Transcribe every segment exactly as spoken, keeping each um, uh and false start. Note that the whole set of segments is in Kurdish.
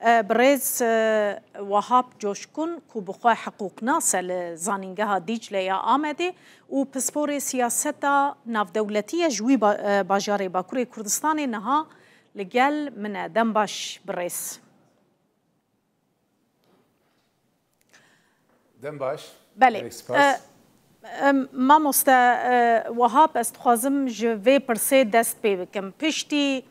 Birêz Wahab Coşkun ku bi xwe hiqûqnas e li Zanîngeha Dîcle ya Amedê û pisporê siyaseta navdewletî ye ji wî bajarê Bakurê Kurdistanê niha li gel min e. Dem baş birêz. Dem baş. Belê. Mamoste Wahab, ez dixwazim ji vê pirsê dest pê bikim. Piştî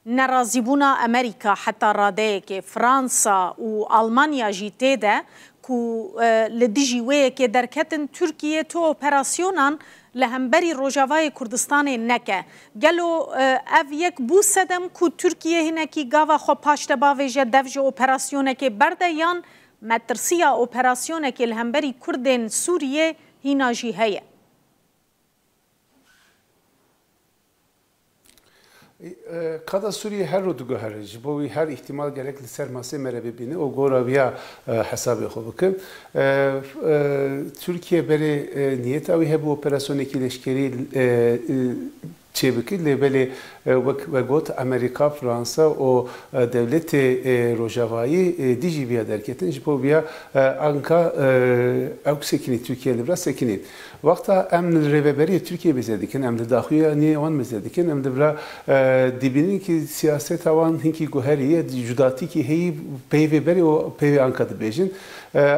nerazîbûna Amerîka heta radeyekê, Fransa û Almanya jî tê de ku li dijî wê yekê derketin Tirkiye tu operasyonan li hemberî Rojavayê Kurdistanê neke. Gelo ev yek bû sedem ku Tirkiye hinekî gava xwe paş de bavêje dev ji operasyonekê berde yan metirsiya operasyonekê li hemberî Kurdên Sûriyê hîna jî heye? Qada Sûriyê her rû diguhere. Ji bo wî her îhtimal gerek li ser masê me re bibîne û gora viya hesabê xwe bike. Tirkiye berê niyeta wî hebû operasyonekî leşkerî çêbike, lê belê wek we got Amerîka, Fransa û dewletê Rojavayî dijî viya derketin. Ji bo viya Anka ew sekinî, Tirkiye li vira sekinî. Wexta em li rêveberiyê Tirkiyê mêze dikin, em li daxuyaniyê wan mêze dikin, em li vira dibînin ki siyaseta wan hinkî guherî ye, cudatîkî heyî peyvê berê û peyvê Anka dibêjin.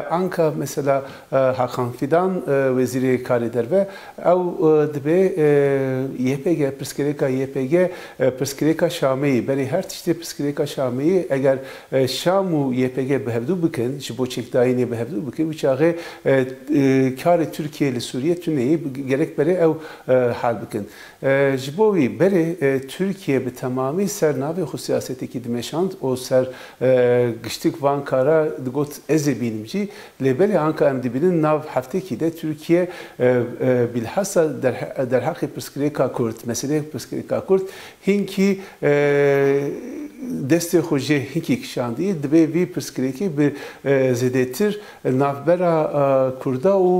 Anka mesela Hakan Fidan, wezîrê karê derve, ew dibe Y P G, pirsgirêka Y P G, pirsgirêka Şamê yî, berê her tiştê pirsgirêka Şamê yî, eger Şam û Y P G bi hevdû bikin, ji bo çekdayînê bi hevdû bikin, wî çaxê karê Tirkiye li Sûriye tune yî, gerek berê ew hal bikin. Ji bo wî berê Tirkiye bi temamî ser navê xwe siyasetekî dimeşand û ser giştik van kara digot ez ê bînim jî. Lê belê anka em dibînin nav heftekî de Tirkiye bilhassa derheqê pirsgirêka Kurd, meseleyê pirsgirêka Kurd hinkî destê xwe jê hinkî kişandiye. Divê vî pirsgirêkê bi zêdetir navbera Kurda û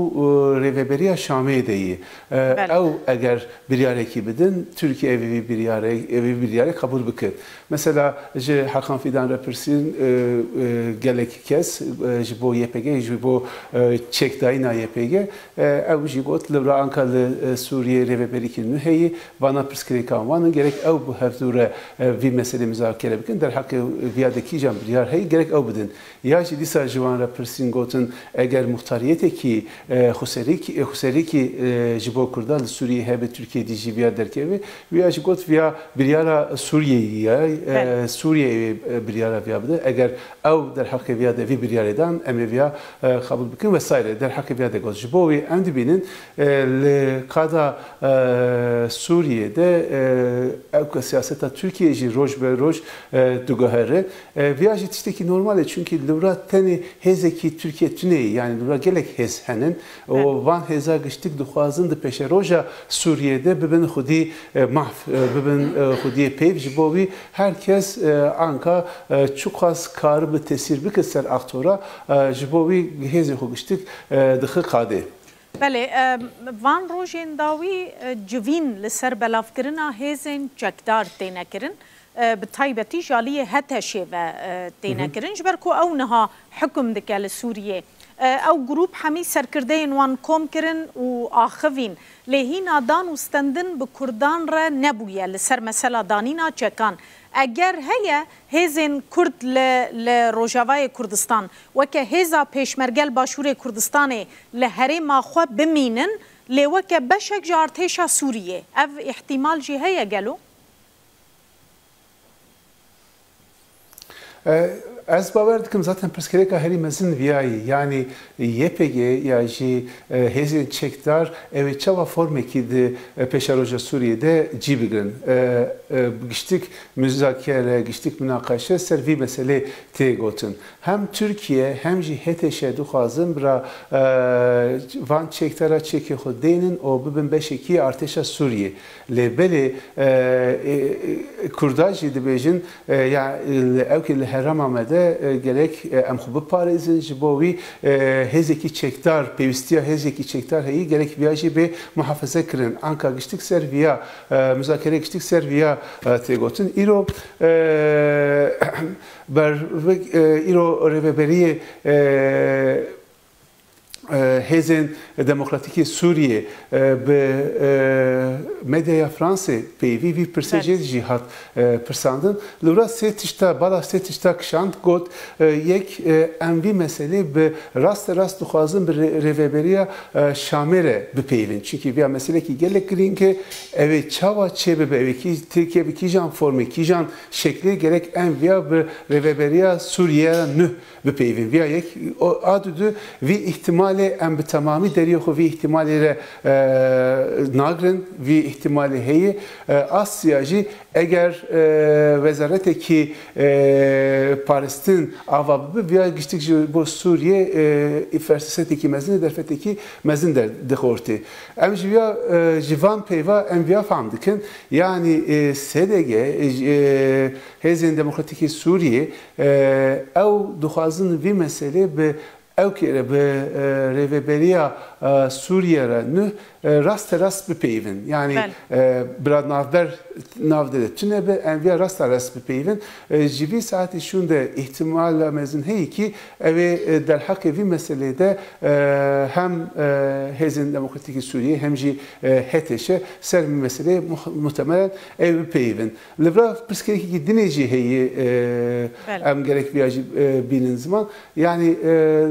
rêveberiya Şamê de yî. Ew eger biryarekî bidin, Tirkiye evî vî biryarê, evî biryarê qebûl bike. Mesela ji Hakan Fidan re pirsîn gelek kes ji bo Y P G, ji bo çekdayîna Y P G, ew jî got li vira anka li Sûriyê rêveberîkî nû heye, vana pirsgirêkan wan in, gerek ew bi hevdû re vî meselê muzakere bikin. Derheqê viya de kîjan biryar heye, gerek ew bidin. Ya jî dîsa ji wan re pirsîn gotin, eger muxtariyetekî xweserîkî, xweserîkî ji bo Kurdan li Sûriyê hebe, Tirkiye dijî viya derkeve, viya jî got viya biryara Sûriyeyê ye, Sûriyeyê biryara viya bide. Eger ew derheqê viya de vî biryarê dan, em ê viya qebûl bikin vesaire. Derheqê viya de got. Ji bo wî em dibînin li qada Sûriyê de ew siyaseta Tirkiyeyê jî roj be roj diguhere. Viya jî tiştekî normal e, çunkî li wira tenê hêzekî Tirkiye tune ye, yanî li wira gelek hêz henin û van hêza giştik dixwazin di pêşeroja Sûriyê de bibin xwedî mahv, bibin xwediyê peyv. Ji bo wî her kes anka çiqas karibe tesîr bike ser aktora, ji bo wî hêzê xwe giştik dixe qadê. Belê, van rojên dawî civîn li ser belavkirina hêzên çekdar têne kirin. Bi taybetî ji aliyê HTŞ'ê ve têne kirin, ji ber ku ew niha hukm dike li Sûriyê. Ew grûp hemî serkirdeyên wan kom kirin û axivîn. Lê hîna dan û stendin bi Kurdan re nebûye li ser mesela danîna çekan. Eger heye, hêzên Kurd li, li Rojavayê Kurdistan weke hêza Pêşmerge li Başûrê Kurdistanê li herêma xwe bimînin, lê weke beşek ji artêşa Sûriyê. Ev îhtîmal jî heye gelo? Ez bawer dikim zaten pirsgirêka herî mezin viyayî, yanî Y P G ya jî hêzên çekdar ew ê çawa formekî di pêşeroja Sûriyê de cî bigirin. Giştik muzakere, giştik munaqeşe ser vî meselê tê gotin. Hem Tirkiye hem jî HTŞ dixwazin bira van çekdara çekê xwe dênin û bibin beşekî artêşa Sûriyê. Lê belê Kurda jî dibêjin, ya ewkê li herêma me de e, gerek, e, em xwe biparêzin, ji bo wî, e, hêzekî çekdar, pêwîstiya hêzekî çekdar heyî, gerek viya jî bê muhafaze kirin. Anka giştik ser viya, e, muzakere giştik ser viya, e, tê gotin. Îro, e, ber, e, îro rêveberiyê, e, e, hêzên demokratîkê Sûriyê, e, bi, e, medyaya Fransê peyvî vî pirsê Belê. jê jî hat, e, pirsandin. Li wira sê tişta, bala sê tişta kişand, got, e, yek, e, em vî meselê bi raste rast dixwazin bi rê-, rêveberiya, e, Şamê re bipeyvin. Çunkî viya meselekî gelek girîng e. Ew ê çawa çêbibe, ew ê kî, Tirkiye bi kîjan formê, kîjan şeklê gerek em viya bi rêveberiya Sûriye re nuh bipeyvin. Viya yek, o, a dudu, vî îhtimalê em bi temamî deriyê xwe vî îhtimalê re, e, nagrin, vî îhtimalê heye. E, Asya jî eger, e, wezaretekî, e, parastin ava bibe, viya giştik ji bo Sûriye, e, fersetekî mezin, derfetekî mezin der dixortê. Em ji viya, e, ji van peyva em viya fam dikin. Yanî, e, S D G, e, Hêzên Demokratîkê Sûriyê, e, ew dixwazin vî meselê bi ew kê re, bi, e, rêveberiya, e, Sûriye re nuh, e, raste rast bipeyvin. Yanî, Belê. e, bira navber nav de de tune be, em viya rasta rast bipeyvin. E, ji vî saetê şûn de îhtimala mezin heye kî ew ê, e, derheqê vî meselê de, e, hem, e, Hêzên Demokratîkê Sûriyê hem jî, e, H T Ş ser vî meselê muh-, muhtemelen ew bipeyvin. Li vir pirsgirêkekî dinê jî heye, e, Belê. em gerek viya jî, e, bînin ziman. Yanî, e,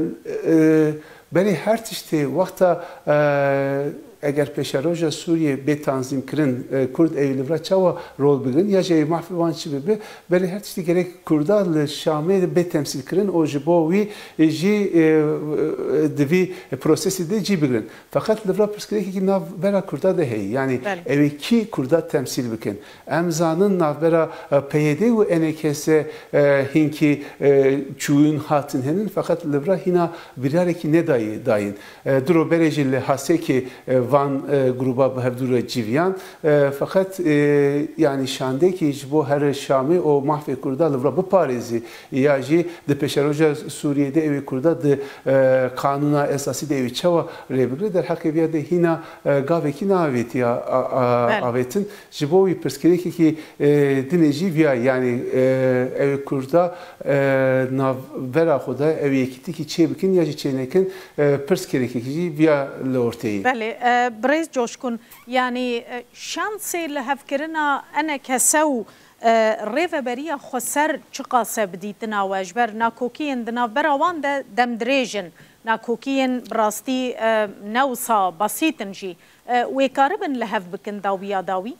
e, berê her tiştê wexta, e, eger pêşeroja Sûriyê bê tanzîmkirin, e, Kurd ew ê li vir çawa rol bigirin ya jî ew ê mahfê wan çi bibe, berê her tiştê gerek Kurda li Şamê bê temsîlkirin û ji bo wî jî, e, e, di vî prosesê de cî bigirin. Feqet li vir pirsgirêkekî navbera Kurda de heye. Yanî Belê. ew ê kî Kurda temsîl bikin? Em zanin navbera, e, P Y D û E N K S, e, hinkî, e, çûyîn hatin hênin, feqet li vir hîna biryarekî nedayê dayîn. E, diro berê jî li Hasekê, e, van, e, grûba bi hevdû re cîviyan. E, feqet, e, yanî şandekî ji bo herê Şamê û mahfê Kurda li vir biparêzî ya jî di pêşeroja Sûriyê de ew ê Kurda di, e, qanûna esasî de ew ê çawa rê bigire, derheqê viya de hîna, e, gavekî neavêtiya, a, a, Belê. avêtin. Ji bo wî pirsgirêkekî, e, dinê jî viya, yanî, e, ew ê Kurda, e, navbera xwe de ew ê yekîtikî çê bikin ya jî çê nekin, e, pirsgirêkekî jî viya li orteyê. Belê, e, birêz Coşkun, yanî, e, şansê lihevkirina E N K S û, e, rêveberiya xweser çiqas e bi dîtina we? Ji ber nakokiyên di navbera wan de demdirêj in. Nakokiyên bi rastî, e, ne wisa besît in jî. E, wê karibin lihev bikin dawiya dawî?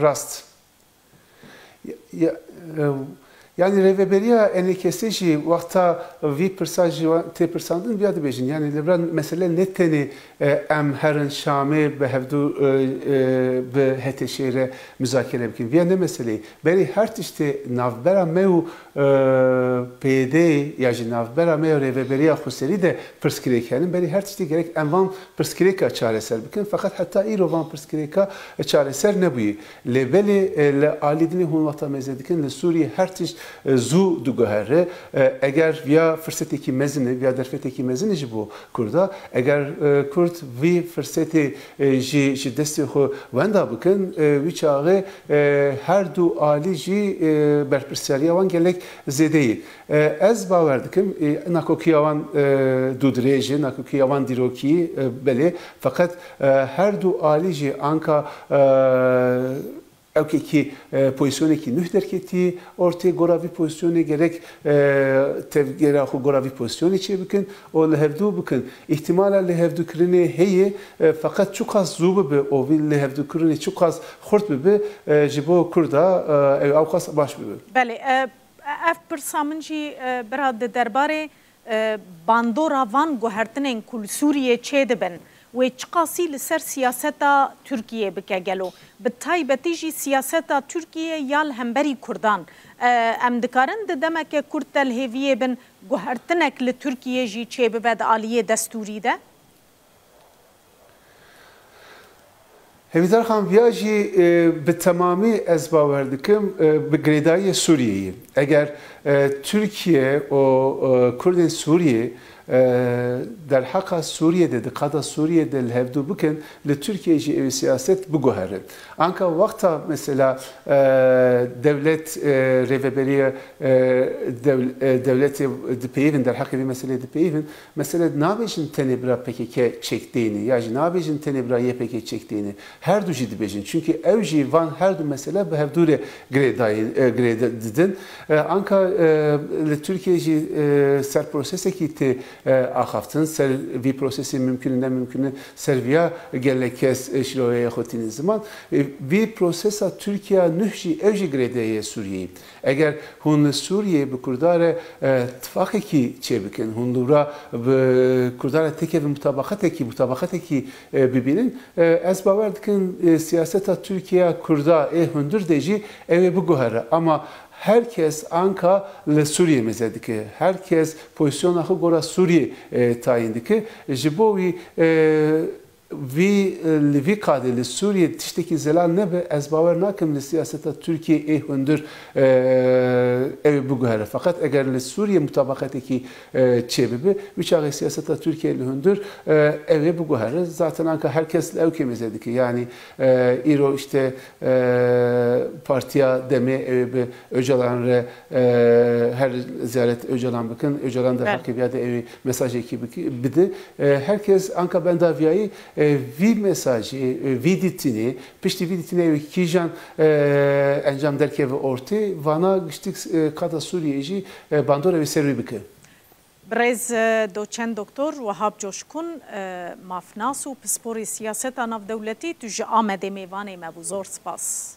Rast. Ya, ya, e, yanî rêveberiya E N K S'ê jî wexta vî pirsa ji wan tê pirsandin, viya dibêjin. Yanî li vir mesele ne tenê, e, em herin Şamê bi hevdû, e, e, bi H T Ş'ê re muzakere bikin. Viya ne meseleyê. Berê her tiştê navbera me û, e, P Y D'ê ya jî navbera me û rêveberiya Xweserî de pirsgirêk hene. Berê her tiştê gerek em van pirsgirêka çareser bikin. Feqet heta îro van pirsgirêka çareser nebûye. Lê belê, e, li alî dinê hûn wexta mêze dikin, li Sûriyê her tişt, e, zû diguhere. E, eger viya firsetekî mezin e, viya derfetekî mezin e ji bo Kurda, eger, e, Kurd vî firsetê, e, jî ji destê xwe wenda bikin, e, wî çaxê, e, her du alî jî, e, berpirsiyariya wan gelek zêde ye. E, ez bawer dikim, e, nakokiya wan, e, dûdirêj e, nakokiya wan dîrokî, e, belê, feqet, e, her du alî jî anka, e, ewkekî, e, pozîsyonekî nuh derketî ortê, gora vî pozîsyonê gerek, e, tevgera xwe gora vî pozîsyonê çêbikin û li hevdû bikin. Îhtimala li hevdûkirinê heye, e, feqet çiqas zû bibe û vî li hevdûkirinê çiqas xurt bibe, e, ji bo Kurda, e, ew ewqas baş bibe. Belê, e, Ev pirsa min jî, e, bira di derbarê, e, bandora van guhertinên ku li Sûriyê çêdibin, wê çiqasî li ser siyaseta Tirkiyê bike gelo? Bi taybetî jî siyaseta Tirkiyê ya li hemberî Kurdan. E, em dikarin di demeke kurt de li hêviyê bin guhertinek li Tirkiyê jî çêbibe di aliyê destûrî de? Hêvîdar Xan, viya jî e, bi temamî ez bawer dikim e, bi girêdayiyê Sûriyeyê. Eger e, Tirkiye û e, Kurdên Sûriyê e, derheqa Sûriyê de, di qada Sûriyê de li hevdû bikin, li Tirkiye jî ew siyaset biguherin. Anka wexta mesela e, dewlet e, rêveberiya e, dewl- e, dewletê dipeyivin, derheqê vê meseleyê dipeyivin, mesele nabêjin tenê bira P K K çekdeyne ya jî nabêjin tenê bira Y P G çekdeyne. Her du jî dibêjin. Çunkî ew jî van her du mesele bi hevdû re girêdayî- e, girê di- didin. E, Anka e, li Tirkiye jî e, ser prosesekî tê e, axaftin, ser vî prosesê mimkun e, ne mimkun e, ser viya gelek kes e, şîroyeya xwe tînin ziman. E, Vî prosesa Tirkiye nuh jî ew jî girêdayî ye Sûriyeyê. Eger hûn li Sûriyê bi Kurda re e, tifaqekî çêbikin, hûn li wira bi Kurda re têkevin mutabaqetekî, mutabaqetekî e, bibînin, e, ez bawer dikim e, siyaseta Tirkiye ya Kurda ê hundir de jî ew ê biguhere. Ama her kes anka li Sûriyê mêze dike. Her kes pozîsyona xwe gora Sûriyê e, tayîn dike. Ji bo wî e, vî e, li vî qadê li Sûriyê tiştekî zelal nebe, ez bawer nakim li siyaseta Tirkiye ê hundir e, ew ê biguhere. Feqet eger li Sûriyê mutabaqetekî e, çêbibe, wî çaxê siyaseta Tirkiye li hundir e, ew ê biguhere. Zaten anka her kes li ew kê mêze dike. Yanî e, îro işte e, partiya demê ew ê bi Öcalan re e, her ziyaret Öcalan bikin. Öcalan de Belê. Heqê viya de ew ê mesajekî biki- bide. E, her kes anka benda viyayî e, vî mesajê, e, vî dîtinê, piştî vî dîtinê ew ê kîjan e, encam derkeve ortê, vana giştik e, qada Sûriyê jî e, bandor ew ê ser wî bike. Birêz e, doçent doktor Wehab Coşkun, e, mafnas û pisporê siyaseta navdewletî, tu ji Amedê mêvanê me bû. Zor spas.